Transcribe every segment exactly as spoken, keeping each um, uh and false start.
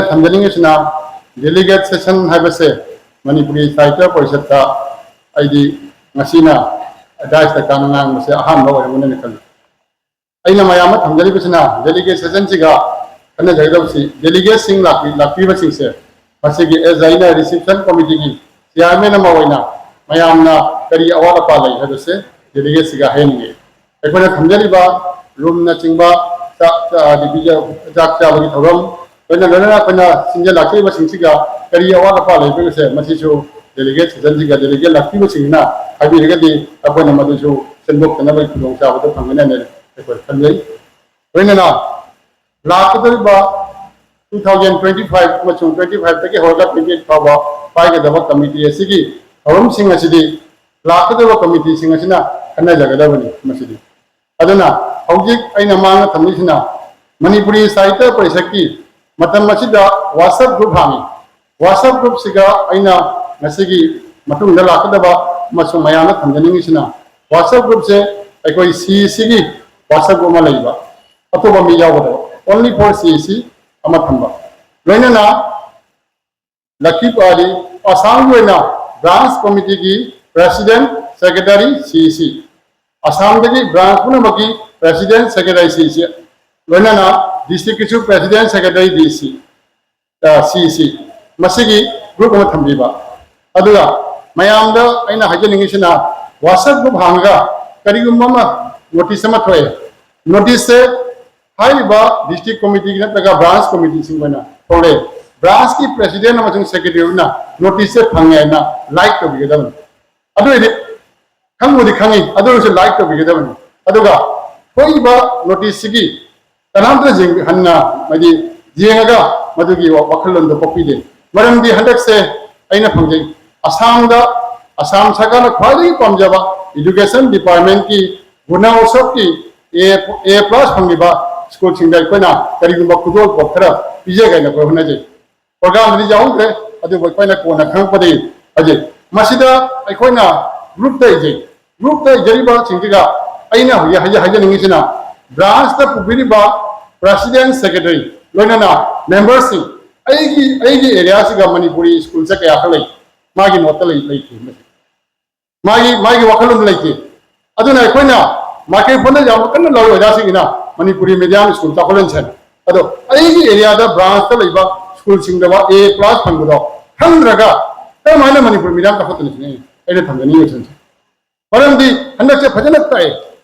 ꯊꯝꯖꯅꯤꯡꯉꯤꯁꯤꯅ, delegate session ꯍꯥꯏꯕꯁꯦ ꯃꯅꯤꯄꯨꯔꯤ ꯁꯥꯍꯤꯇ꯭ꯌ ꯄꯔꯤꯁꯠꯇ ꯑꯩꯗꯤ ꯉꯁꯤꯅ ꯗꯥꯏꯁꯇ ꯀꯥꯟꯅ ꯉꯥꯡꯕꯁꯦ ꯑꯍꯥꯟꯕ ꯑꯣꯏꯔꯝꯒꯅꯤꯅ ꯈꯜꯂꯤ꯫ ꯑꯩꯅ ꯃꯌꯥꯝ ꯑꯃ ꯊꯝꯖꯔꯤꯕꯁꯤꯅ ꯗꯦꯂꯤꯒꯦꯠ ꯁꯦꯁꯟꯁꯤꯒ ꯈꯟꯅꯖꯒꯗꯕꯁꯤ ꯗꯦꯂꯤꯒꯦꯠꯁꯤꯡ ꯂꯥꯛꯄꯤ-, ꯂꯥꯛꯄꯤꯕꯁꯤꯡꯁꯦ ꯃꯁꯤꯒꯤ ꯑꯦꯁ ꯑꯩꯅ ꯔꯤꯁꯤꯞꯁꯟ ꯀꯣꯃꯤꯇꯤꯒꯤ ꯆꯤꯌꯥꯔꯃꯦꯟ ꯑꯃ ꯑꯣꯏꯅ ꯃꯌꯥꯝꯅ ꯀꯔꯤ ꯑꯋꯥꯠ ꯑꯄꯥ ꯂꯩ ꯍꯥꯏꯕꯁꯦ ꯗꯦꯂꯤꯒꯦꯠꯁꯤꯒ ꯍꯥꯏꯍꯟꯅꯤꯡꯉꯤ꯫ ꯑꯩꯈꯣꯏꯅ ꯊꯝꯖꯔꯤꯕ ꯔꯨꯝꯅꯆꯤꯡꯕ ꯆꯥꯛ ꯆꯥ-, ꯍꯥꯏꯗꯤ ꯄꯤꯖ-, ꯆꯥꯛ ꯆꯥꯕꯒꯤ ꯊꯧꯔꯝ, ꯂꯣꯏꯅ ꯂꯣꯏꯅꯅ ꯑꯩꯈꯣꯏꯅ ꯁꯤꯟꯖ ꯂꯥꯛꯆꯔꯤꯕꯁꯤꯡꯁꯤꯒ ꯀꯔꯤ ꯑꯋꯥꯠ ꯑꯄꯥ ꯂꯩꯕꯒꯦꯁꯦ ꯃꯁꯤꯁꯨ ꯗꯦꯂꯤꯒꯦꯠ ꯁꯦꯁꯟꯁꯤꯒ ꯗꯦꯂꯤꯒꯦꯠ ꯂꯥꯛꯄꯤꯕꯁꯤꯡꯁꯤꯅ ꯍꯥꯏꯕꯤꯔꯒꯗꯤ ꯑꯩꯈꯣꯏꯅ ꯃꯗꯨꯁꯨ ꯁꯦꯝꯗꯣꯛꯆꯅꯕꯒꯤ ꯈꯨꯗꯣꯡꯆꯥꯕꯗꯨ ꯐꯪꯒꯅꯤ ꯍꯥꯏꯅ ꯑꯩꯈꯣꯏ ꯈꯟꯖꯩ꯫ ꯂꯣꯏꯅꯅ ꯂꯥꯛꯀꯗꯧꯔꯤꯕ two thousand twenty five ꯑꯃꯁꯨꯡ twenty five ꯇꯒꯤ ꯍꯧꯔꯒ twenty eight ꯐꯥꯎꯕ ꯄꯥꯏꯒꯗꯕ ꯀꯃꯤꯇꯤ ꯑꯁꯤꯒꯤ ꯊꯧꯔꯝꯁꯤꯡ ꯑꯁꯤꯗꯤ ꯂꯥꯛꯀꯗꯧꯔꯤꯕ ꯀꯃꯤꯇꯤꯁꯤꯡ ꯑꯁꯤꯅ ꯈꯟꯅꯖꯒꯗꯕꯅꯤ꯫ ꯃꯁꯤꯗꯤ ꯑꯗꯨꯅ ꯍꯧꯖꯤꯛ ꯑꯩꯅ ꯃꯥꯡꯗ ꯊꯝꯂꯤꯁꯤꯅ ꯃꯅꯤꯄꯨꯔꯤ ꯁꯥꯍꯤꯇ꯭ꯌ ꯄꯔꯤꯁꯠꯀꯤ ꯃꯇꯝ ꯑꯁꯤꯗ WhatsApp group ꯍꯥꯡꯉꯤ꯫ WhatsApp groupꯁꯤꯒ ꯑꯩꯅ ꯉꯁꯤꯒꯤ ꯃꯇꯨꯡꯗ ꯂꯥꯛꯀꯗꯕ ꯑꯃꯁꯨꯡ ꯃꯌꯥꯝꯗ ꯊꯝꯖꯅꯤꯡꯉꯤꯁꯤꯅ, WhatsApp groupꯁꯦ ꯑꯩꯈꯣꯏ ꯁꯤ ꯏ ꯁꯤꯒꯤ WhatsApp group ꯑꯃ ꯂꯩꯕ, ꯑꯇꯣꯞꯄ ꯃꯤ ꯌꯥꯎꯒꯗꯕ, only for C E C ꯑꯃ ꯊꯝꯕ꯫ ꯂꯣꯏꯅꯅ ꯂꯛꯈꯤꯕ ꯍꯥꯏꯗꯤ ꯑꯁꯥꯝꯒꯤ ꯑꯣꯏꯅ ꯕ꯭ꯔꯥꯟꯁ ꯀꯣꯃꯤꯇꯤꯒꯤ ꯄ꯭ꯔꯦꯁꯤꯗꯦꯟꯠ, ꯁꯦꯀ꯭ꯔꯦꯇꯔꯤ, ꯁꯤ ꯏ ꯁꯤ, ꯑꯁꯥꯝꯗꯒꯤ ꯕ꯭ꯔꯥꯟꯁ ꯄꯨꯝꯅꯃꯛꯀꯤ ꯄ꯭ꯔꯦꯁꯤꯗꯦꯟꯠ, ꯁꯦꯀ꯭ꯔꯦꯇꯔꯤ, ꯁꯤ ꯏ ꯁꯤ, ꯂꯣꯏꯅꯅ ꯗꯤꯁꯇ꯭ꯔꯤꯛꯀꯤꯁꯨ ꯄ꯭ꯔꯦꯁꯤꯗꯦꯟꯠ, ꯁꯦꯀ꯭ꯔꯦꯇꯔꯤ, ꯗꯤ ꯁꯤ, ꯁꯤ ꯏ ꯁꯤ, ꯃꯁꯤꯒꯤ ꯒ꯭ꯔꯨꯞ ꯑꯃ ꯊꯝꯕꯤꯕ꯫ ꯑꯗꯨꯒ ꯃꯌꯥꯝꯗ ꯑꯩꯅ ꯍꯥꯏꯖꯅꯤꯡꯉꯤꯁꯤꯅ, WhatsApp group ꯍꯥꯡꯉꯒ ꯀꯔꯤꯒꯨꯝꯕ ꯑꯃ ꯅꯣꯇꯤꯁ ꯑꯃ ꯊꯣꯛꯑꯦ, ꯅꯣꯇꯤꯁꯁꯦ ꯍꯥꯏꯔꯤꯕ ꯗꯤꯁꯇ꯭ꯔꯤꯛ ꯀꯣꯃꯤꯇꯤꯒꯤ ꯅꯠꯇ꯭ꯔꯒ ꯕ꯭ꯔꯥꯟꯁ ꯀꯣꯃꯤꯇꯤꯁꯤꯡ ꯑꯣꯏꯅ ꯊꯣꯛꯂꯛꯑꯦ, ꯕ꯭ꯔꯥꯟꯁꯀꯤ ꯄ꯭ꯔꯦꯁꯤꯗꯦꯟꯠ ꯑꯃꯁꯨꯡ ꯁꯦꯀ꯭ꯔꯦꯇꯔꯤ ꯑꯣꯏꯅ ꯅꯣꯇꯤꯁꯁꯦ ꯐꯪꯉꯦ ꯍꯥꯏꯅ ꯂꯥꯏꯛ ꯇꯧꯕꯤꯒꯗꯕꯅꯤ꯫ ꯑꯗꯨ ꯑꯣꯏꯔꯗꯤ ꯈꯪꯕꯨꯗꯤ ꯈꯪꯉꯤ, ꯑꯗꯨ ꯑꯣꯏꯔꯁꯨ ꯂꯥꯏꯛ ꯇꯧꯕꯤꯒꯗꯕꯅꯤ꯫ ꯑꯗꯨꯒ ꯊꯣꯛꯏꯕ ꯅꯣꯇꯤꯁꯁꯤꯒꯤ ꯀꯅꯥꯝꯇ ꯌꯦꯡ-, ꯍꯟꯅ ꯍꯥꯏꯗꯤ ꯌꯦꯡꯉꯒ ꯃꯗꯨꯒꯤ ꯋꯥ-, ꯋꯥꯈꯜꯂꯣꯟꯗꯣ ꯄꯣꯛꯄꯤꯗꯦ꯫ ꯃꯔꯝꯗꯤ ꯍꯟꯗꯛꯁꯦ ꯑꯩꯅ ꯐꯪꯖꯩ, ꯑꯁꯥꯝꯗ, ꯑꯁꯥꯝ ꯁꯔꯀꯥꯔꯅ ꯈ꯭ꯋꯥꯏꯗꯒꯤ ꯄꯥꯝꯖꯕ ꯏꯗꯨꯀꯦꯁꯟ ꯗꯤꯄꯥꯔꯠꯃꯦꯟꯠꯀꯤ ꯒꯨꯅ ꯎꯠꯁꯕꯀꯤ A, A plus ꯐꯪꯂꯤꯕ ꯁ꯭ꯀꯨꯜꯁꯤꯡꯗ ꯑꯩꯈꯣꯏꯅ ꯀꯔꯤꯒꯨꯝꯕ ꯈꯨꯗꯣꯜꯄꯣꯠ ꯈꯔ ꯄꯤꯖꯒꯦꯅ ꯑꯩꯈꯣꯏ ꯍꯣꯠꯅꯖꯩ꯫ ꯄ꯭ꯔꯣꯒ꯭ꯔꯥꯝꯗꯨꯗꯤ ꯌꯥꯎꯍꯧꯗ꯭ꯔꯦ, ꯑꯗꯨꯕꯨ ꯑꯩꯈꯣꯏꯅ ꯀꯣꯟꯅ ꯈꯪꯉꯛꯄꯗꯒꯤ ꯍꯧꯖꯤꯛ ꯃꯁꯤꯗ ꯑꯩꯈꯣꯏꯅ ꯒ꯭ꯔꯨꯞꯇ ꯏꯖꯩ꯫ ꯒ꯭ꯔꯨꯞꯇ ꯏꯖꯔꯤꯕꯁꯤꯡꯁꯤꯒ ꯑꯩꯅ ꯍꯧꯖꯤꯛ ꯍꯥꯏꯖ-, ꯍꯥꯏꯖꯅꯤꯡꯉꯤꯁꯤꯅ, ꯕ꯭ꯔꯥꯟꯁꯇ ꯄꯨꯕꯤꯔꯤꯕ ꯄ꯭ꯔꯦꯁꯤꯗꯦꯟꯠ, ꯁꯦꯀ꯭ꯔꯦꯇꯔꯤ, ꯂꯣꯏꯅꯅ ꯃꯦꯝꯕꯔꯁꯤꯡ, ꯑꯩꯒꯤ ꯑꯩꯒꯤ ꯑꯦꯔꯤꯌꯥꯁꯤꯒ ꯃꯅꯤꯄꯨꯔꯤ ꯁ꯭ꯀꯨꯜꯁꯦ ꯀꯌꯥ ꯈꯛ ꯂꯩ? ꯃꯥꯒꯤ ꯅꯣꯠꯇ ꯂꯩ ꯂꯩꯇꯦ꯫ ꯃꯥꯒꯤ ꯃꯥꯒꯤ ꯋꯥꯈꯜꯂꯣꯟꯗ ꯂꯩꯇꯦ꯫ ꯑꯗꯨꯅ ꯑꯩꯈꯣꯏꯅ ꯃꯥꯏꯀ꯭ꯔꯣꯐꯣꯟꯗ ꯌꯥꯝ ꯀꯟꯅ ꯂꯧꯔꯤ ꯑꯣꯖꯥꯁꯤꯡꯒꯤꯅ ꯃꯅꯤꯄꯨꯔꯤ ꯃꯤꯗꯤꯌꯝ ꯁ꯭ꯀꯨꯜ ꯆꯥꯎꯈꯠꯍꯟꯁꯦ ꯍꯥꯏꯅ꯫ ꯑꯗꯣ ꯑꯩꯒꯤ ꯑꯦꯔꯤꯌꯥꯗ ꯕ꯭ꯔꯥꯟꯁꯇ ꯂꯩꯕ ꯁ꯭ꯀꯨꯜꯁꯤꯡꯗꯕ A plus ꯐꯪꯕꯗꯣ ꯈꯪꯗ꯭ꯔꯒ ꯀꯔꯝꯍꯥꯏꯅ ꯃꯅꯤꯄꯨꯔꯤ ꯃꯤꯗꯤꯌꯝ ꯆꯥꯎꯈꯠꯇꯣꯏꯅꯣ ꯁꯤꯅꯤ ꯑꯩꯅ ꯊꯝꯖꯅꯤꯡꯉꯤꯕꯁꯤꯡꯁꯦ꯫ ꯃꯔꯝꯗꯤ ꯍꯟꯗꯛꯁꯦ ꯐꯖꯅ ꯇꯥꯛꯑꯦ꯫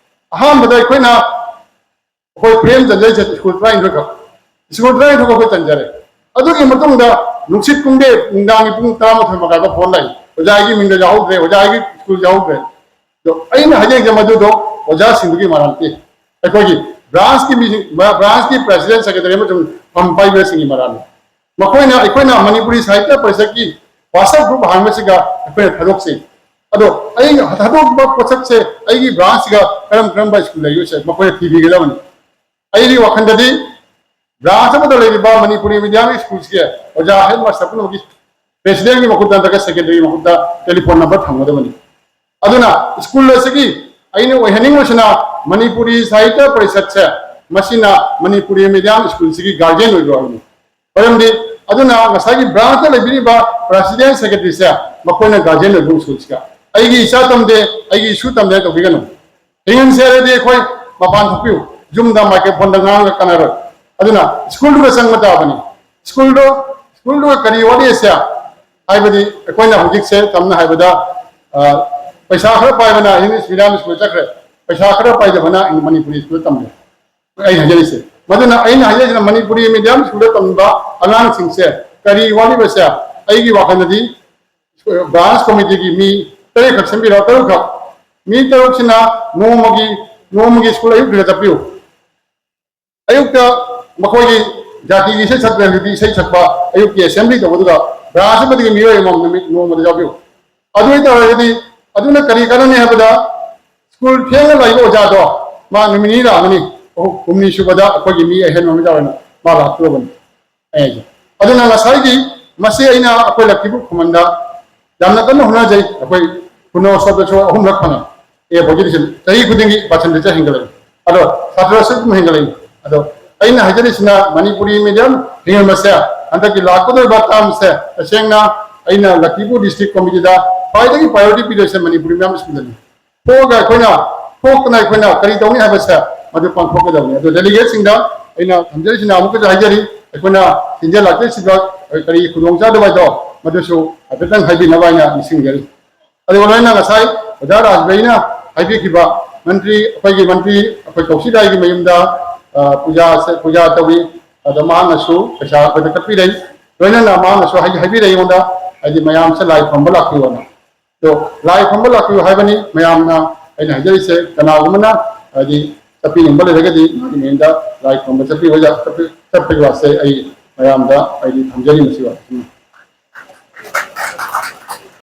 ꯑꯍꯥꯟꯕꯗ ꯑꯩꯈꯣꯏꯅ ꯑꯩꯈꯣꯏ ꯐ꯭ꯔꯦꯝ ꯆꯟꯖꯔꯤꯁꯦ ꯁ꯭ꯀꯨꯜ ꯇꯔꯥꯅꯤꯊꯣꯏꯈꯛ꯫ ꯁ꯭ꯀꯨꯜ ꯇꯔꯥꯅꯤꯊꯣꯏꯈꯛ ꯑꯩꯈꯣꯏ ꯆꯟꯖꯔꯦ꯫ ꯑꯗꯨꯒꯤ ꯃꯇꯨꯡꯗ ꯅꯨꯡꯁꯤꯠ ꯀꯨꯝꯗꯦ, ꯅꯨꯡꯗꯥꯡꯒꯤ ꯄꯨꯡ ꯇꯔꯥꯃꯥꯊꯣꯏ ꯃꯈꯥꯏꯗ ꯐꯣꯟ ꯂꯥꯛꯏ, "ꯑꯣꯖꯥ ꯑꯩꯒꯤ ꯃꯤꯡꯗ ꯌꯥꯎꯍꯧꯗ꯭ꯔꯦ, ꯑꯣꯖꯥ ꯑꯩꯒꯤ ꯁ꯭ꯀꯨꯜ ꯌꯥꯎꯍꯧꯗ꯭ꯔꯦ"꯫ ꯑꯗꯣ ꯑꯩꯅ ꯍꯥꯏꯖꯔꯤꯁꯦ ꯃꯗꯨꯗꯣ ꯑꯣꯖꯥꯁꯤꯡꯗꯨꯒꯤ ꯃꯔꯥꯟ ꯅꯠꯇꯦ, ꯑꯩꯈꯣꯏꯒꯤ ꯕ꯭ꯔꯥꯟꯁꯀꯤ ꯃꯤꯁꯤꯡ, ꯕ꯭ꯔꯥꯟꯁꯀꯤ ꯄ꯭ꯔꯦꯁꯤꯗꯦꯟ, ꯁꯦꯀ꯭ꯔꯦꯇꯔꯤ ꯑꯃꯁꯨꯡ ꯐꯝ ꯄꯥꯏꯕꯁꯤꯡꯒꯤ ꯃꯔꯥꯟꯅꯤ꯫ ꯃꯈꯣꯏꯅ ꯑꯩꯈꯣꯏꯅ ꯃꯅꯤꯄꯨꯔꯤ ꯁꯥꯍꯤꯇ꯭ꯌ ꯄꯔꯤꯁꯠꯀꯤ WhatsApp group ꯍꯥꯡꯕꯁꯤꯒ ꯑꯩꯈꯣꯏꯅ ꯊꯥꯗꯣꯛꯆꯩ꯫ ꯑꯗꯣ ꯑꯩ ꯊꯥꯗꯣꯛꯄ ꯄꯣꯠꯁꯛꯁꯦ ꯑꯩꯒꯤ ꯕ꯭ꯔꯥꯟꯁꯁꯤꯒ ꯀꯔꯝ ꯀꯔꯝꯕ ꯁ꯭ꯀꯨꯜ ꯂꯩꯒꯦꯁꯦ ꯃꯈꯣꯏꯅ ꯊꯤꯕꯤꯒꯗꯕꯅꯤ꯫ ꯑꯩꯒꯤ ꯋꯥꯈꯜꯗꯗꯤ ꯕ꯭ꯔꯥꯟꯁ ꯑꯃꯗ ꯂꯩꯔꯤꯕ ꯃꯅꯤꯄꯨꯔꯤ ꯃꯤꯗꯤꯌꯝ ꯁ꯭ꯀꯨꯜꯁꯦ ꯑꯣꯖꯥ ꯍꯦꯗ ꯃꯥꯁꯇꯔ ꯄꯨꯝꯅꯃꯛꯀꯤ ꯄ꯭ꯔꯦꯁꯤꯗꯦꯟꯒꯤ ꯃꯈꯨꯠꯇ ꯅꯠꯇ꯭ꯔꯒ ꯁꯦꯀ꯭ꯔꯦꯇꯔꯤꯒꯤ ꯃꯈꯨꯠꯇ ꯇꯦꯂꯤꯐꯣꯟ ꯅꯝꯕꯔ ꯊꯝꯒꯗꯕꯅꯤ꯫ ꯑꯗꯨꯅ ꯁ꯭ꯀꯨꯜ ꯑꯁꯤꯒꯤ ꯑꯩꯅ ꯑꯣꯏꯍꯟꯅꯤꯡꯕꯁꯤꯅ ꯃꯅꯤꯄꯨꯔꯤ ꯁꯥꯍꯤꯇ꯭ꯌ ꯄꯔꯤꯁꯠꯁꯦ ꯃꯁꯤꯅ ꯃꯅꯤꯄꯨꯔꯤ ꯃꯤꯗꯤꯌꯝ ꯁ꯭ꯀꯨꯜꯁꯤꯒꯤ ꯒꯥꯔꯖꯤꯌꯟ ꯑꯣꯏꯕ ꯋꯥꯔꯤꯅꯤ꯫ ꯃꯔꯝꯗꯤ ꯑꯗꯨꯅ ꯉꯁꯥꯏꯒꯤ ꯕ꯭ꯔꯥꯟꯁꯇ ꯂꯩꯕꯤꯔꯤꯕ ꯄ꯭ꯔꯦꯁꯤꯗꯦꯟ ꯁꯦꯀ꯭ꯔꯦꯇꯔꯤꯁꯦ ꯃꯈꯣꯏꯅ ꯒꯥꯔꯖꯤꯌꯟ ꯑꯣꯏꯕ ꯁ꯭ꯀꯨꯜꯁꯤꯒ꯫ "ꯑꯩꯒꯤ ꯏꯆꯥ ꯇꯝꯗꯦ, ꯑꯩꯒꯤ ꯏꯁꯨ ꯇꯝꯗꯦ" ꯍꯥꯏꯅ ꯇꯧꯕꯤꯒꯅꯨ꯫ ꯍꯤꯡꯍꯟꯁꯦ ꯍꯥꯏꯔꯗꯤ ꯑꯩꯈꯣꯏ ꯃꯄꯥꯟ ꯊꯣꯛꯄꯤꯌꯨ, ꯌꯨꯝꯗ ꯃꯥꯏꯀ꯭ꯔꯣꯐꯣꯟꯗ ꯉꯥꯡꯉꯒ ꯀꯥꯟꯅꯔꯣꯏ꯫ ꯑꯗꯨꯅ ꯁ꯭ꯀꯨꯜꯗꯨꯗ ꯆꯪꯕ ꯇꯥꯕꯅꯤ꯫ ꯁ꯭ꯀꯨꯜꯗꯣ, ꯁ꯭ꯀꯨꯜꯗꯨ ꯀꯔꯤ ꯋꯥꯠꯂꯤ ꯑꯁꯦ? ꯍꯥꯏꯕꯗꯤ ꯑꯩꯈꯣꯏꯅ ꯍꯧꯖꯤꯛꯁꯦ ꯁꯝꯅ ꯍꯥꯏꯕꯗ, ꯑ, ꯄꯩꯁꯥ ꯈꯔ ꯄꯥꯏꯕꯅ ꯏꯪꯂꯤꯁ ꯃꯤꯗꯤꯌꯝ ꯁ꯭ꯀꯨꯜ ꯆꯠꯈ꯭ꯔꯦ, ꯄꯩꯁꯥ ꯈꯔ ꯄꯥꯏꯗꯕꯅ ꯃꯅꯤꯄꯨꯔꯤ ꯁ꯭ꯀꯨꯜ ꯇꯝꯃꯦ꯫ ꯑꯩꯅ ꯍꯥꯏꯖꯔꯤꯁꯦ꯫ ꯃꯗꯨꯅ ꯑꯩꯅ ꯍꯥꯏꯖꯔꯤꯁꯤꯅ ꯃꯅꯤꯄꯨꯔꯤ ꯃꯤꯗꯤꯌꯝ ꯁ꯭ꯀꯨꯜꯗ ꯇꯝꯕ ꯑꯉꯥꯡꯁꯤꯡꯁꯦ ꯀꯔꯤ ꯋꯥꯠꯂꯤꯕꯁꯦ ꯑꯩꯒꯤ ꯋꯥꯈꯜꯗꯗꯤ ꯕ꯭ꯔꯥꯟꯁ ꯀꯃꯤꯇꯤꯒꯤ ꯃꯤ ꯇꯔꯦꯠꯈꯛ ꯁꯦꯝꯕꯤꯔꯣ, ꯇꯔꯨꯛꯈꯛ꯫ ꯃꯤ ꯇꯔꯨꯛꯁꯤꯅ ꯅꯣꯡꯃꯒꯤ, ꯅꯣꯡꯃꯒꯤ ꯁ꯭ꯀꯨꯜ ꯑꯌꯨꯛꯇ ꯆꯠꯄꯤꯌꯨ꯫ ꯑꯌꯨꯛꯇ ꯃꯈꯣꯏꯒꯤ ꯖꯥꯇꯤꯒꯤ ꯏꯁꯩ ꯁꯛꯇ꯭ꯔꯒꯗꯤ ꯏꯁꯩ ꯁꯛꯄ ꯑꯌꯨꯛꯀꯤ ꯑꯦꯁꯦꯝꯕ꯭ꯂꯤ ꯇꯧꯕꯗꯨꯗ ꯕ꯭ꯔꯥꯟꯁ ꯑꯃꯗꯒꯤ ꯃꯤꯑꯣꯏ ꯑꯃꯃꯝ ꯅꯨꯃꯤꯠ ꯅꯣꯡꯃꯗ ꯌꯥꯎꯕꯤꯌꯨ꯫ ꯑꯗꯨ ꯑꯣꯏꯇꯥꯔꯒꯗꯤ ꯑꯗꯨꯅ ꯀꯔꯤ ꯀꯥꯟꯅꯅꯤ ꯍꯥꯏꯕꯗ ꯁ꯭ꯀꯨꯜ ꯊꯦꯡꯅ ꯂꯥꯛꯏꯕ ꯑꯣꯖꯥꯗꯣ ꯃꯥ ꯅꯨꯃꯤꯠ ꯅꯤꯅꯤ ꯂꯥꯛꯑꯃꯅꯤ, ꯑꯍꯨꯝ, ꯍꯨꯝꯅꯤ ꯁꯨꯕꯗ ꯑꯩꯈꯣꯏꯒꯤ ꯃꯤ ꯑꯍꯦꯟꯕ ꯑꯃ ꯌꯥꯎꯔꯦꯅ ꯃꯥ ꯂꯥꯛꯇ꯭ꯔꯕꯅꯤ꯫ ꯑꯩ ꯍꯥꯏꯁꯦ꯫ ꯑꯗꯨꯅ ꯉꯁꯥꯏꯒꯤ ꯃꯁꯤ ꯑꯩꯅ ꯑꯩꯈꯣꯏ ꯂꯛꯈꯤꯕꯨ ꯈꯨꯃꯟꯗ ꯌꯥꯝꯅ ꯀꯟꯅ ꯍꯣꯠꯅꯖꯩ꯫ ꯑꯩꯈꯣꯏ ꯈꯨꯅꯧ ꯁꯣꯞꯇꯁꯨ ꯑꯍꯨꯝꯂꯛ ꯐꯪꯉꯦ꯫ ꯑꯦ ꯐꯥꯎꯒꯤꯗꯤ ꯆꯍꯤ ꯈꯨꯗꯤꯡꯒꯤ ꯄꯥꯔꯁꯦꯟꯇꯦꯖ ꯍꯦꯟꯒꯠꯂꯛꯏ꯫ ꯑꯗꯣ ꯁꯥꯇ꯭ꯔꯁꯨ ꯑꯗꯨꯝ ꯍꯦꯟꯒꯠꯂꯛꯏ꯫ ꯑꯗꯣ ꯑꯩꯅ ꯍꯥꯏꯖꯔꯤꯁꯤꯅ ꯃꯅꯤꯄꯨꯔꯤ ꯃꯤꯗꯤꯌꯝ ꯍꯤꯡꯍꯟꯕꯁꯦ ꯍꯟꯗꯛꯀꯤ ꯂꯥꯛꯀꯗꯧꯔꯤꯕ ꯇꯥꯔꯝꯁꯦ ꯇꯁꯦꯡꯅ ꯑꯩꯅ ꯂꯈꯤꯄꯨꯔ ꯗꯤꯁꯇ꯭ꯔꯤꯛ ꯀꯣꯃꯤꯇꯤꯗ ꯈ꯭ꯋꯥꯏꯗꯒꯤ ꯄ꯭ꯔꯥꯏꯌꯣꯔꯤꯇꯤ ꯄꯤꯗꯣꯏꯁꯦ ꯃꯅꯤꯄꯨꯔꯤ ꯃꯤꯌꯥꯝ ꯁ꯭ꯀꯨꯜꯗꯅꯤ꯫ ꯊꯣꯛꯑꯒ ꯑꯩꯈꯣꯏꯅ, ꯊꯣꯛꯇꯅ ꯑꯩꯈꯣꯏꯅ ꯀꯔꯤ ꯇꯧꯅꯤ ꯍꯥꯏꯕꯁꯦ ꯃꯗꯨ ꯄꯥꯡꯊꯣꯛꯀꯗꯕꯅꯤ꯫ ꯑꯗꯣ ꯗꯦꯂꯤꯒꯦꯠꯁꯤꯡꯗ ꯑꯩꯅ ꯊꯝꯖꯔꯤꯁꯤꯅ ꯑꯃꯨꯛꯀꯁꯨ ꯍꯥꯏꯖꯔꯤ, ꯑꯩꯈꯣꯏꯅ ꯁꯤꯟꯖꯦꯜ ꯂꯥꯛꯆꯔꯤꯁꯤꯗ ꯀꯔꯤ ꯈꯨꯗꯣꯡꯆꯥꯗꯕ ꯍꯥꯏꯗꯣ ꯃꯗꯨꯁꯨ ꯍꯥꯏꯐꯦꯠꯇꯪ ꯍꯥꯏꯕꯤꯅꯕ ꯍꯥꯏꯅ ꯅꯤꯡꯁꯤꯡꯖꯔꯤ꯫ ꯑꯗꯨꯒ ꯂꯣꯏꯅ ꯉꯁꯥꯏ ꯑꯣꯖꯥ ꯔꯥꯖꯕꯩꯅ ꯍꯥꯏꯕꯤꯈꯤꯕ ꯃꯟꯇ꯭ꯔꯤ, ꯑꯩꯈꯣꯏꯒꯤ ꯃꯟꯇ꯭ꯔꯤ ꯑꯩꯈꯣꯏ ꯀꯧꯁꯤꯗꯥꯏꯒꯤ ꯃꯌꯨꯝꯗ, ꯑ, ꯄꯨꯖꯥꯁꯦ, ꯄꯨꯖꯥ ꯇꯧꯏ꯫ ꯑꯗ ꯃꯍꯥꯛꯅꯁꯨ ꯄꯩꯁꯥ ꯑꯩꯈꯣꯏꯗ ꯀꯠꯄꯤꯔꯦ꯫ ꯂꯣꯏꯅꯅ ꯃꯍꯥꯛꯅꯁꯨ ꯍꯥꯏ-, ꯍꯥꯏꯕꯤꯔꯛꯏ ꯑꯩꯉꯣꯟꯗ, ꯍꯥꯏꯗꯤ ꯃꯌꯥꯝꯁꯦ ꯂꯥꯏ ꯈꯨꯔꯨꯝꯕ ꯂꯥꯛꯄꯤꯌꯣꯅ꯫ ꯑꯗꯣ ꯂꯥꯏ ꯈꯨꯔꯨꯝꯕ ꯂꯥꯛꯄꯤꯌꯨ ꯍꯥꯏꯕꯅꯤ ꯃꯌꯥꯝꯅ ꯑꯩꯅ ꯍꯥꯏꯖꯔꯤꯁꯦ꯫ ꯀꯅꯥꯒꯨꯝꯕꯅ ꯍꯥꯏꯗꯤ ꯆꯠꯄꯤꯅꯤꯡꯕ ꯂꯩꯔꯒꯗꯤ ꯃꯥꯒꯤ ꯃꯌꯨꯝꯗ ꯂꯥꯏ ꯈꯨꯔꯨꯝꯕ ꯆꯠꯄꯤꯌꯨ, ꯆꯠꯄꯤ-, ꯆꯠꯄꯒꯤ ꯋꯥꯁꯦ ꯑꯩ ꯃꯌꯥꯝꯗ ꯍꯥꯏꯗꯤ ꯊꯝꯖꯔꯤ ꯃꯁꯤ ꯋꯥꯁꯦ꯫